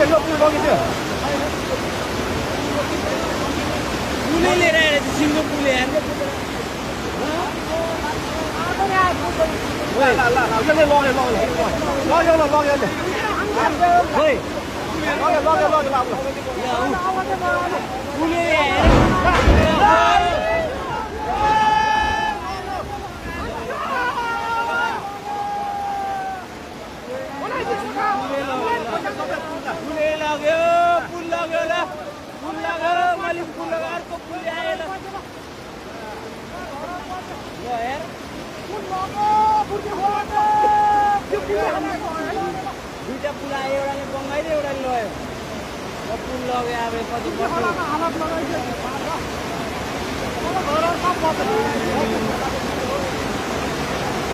यो पुल बगिदियो पुलै लिएर आएर सिङ्गो पुल यार दुईटा पुल आयो एउटाले बङ्गाइदियो एउटाले लग्यो पुल लग्यो अब कति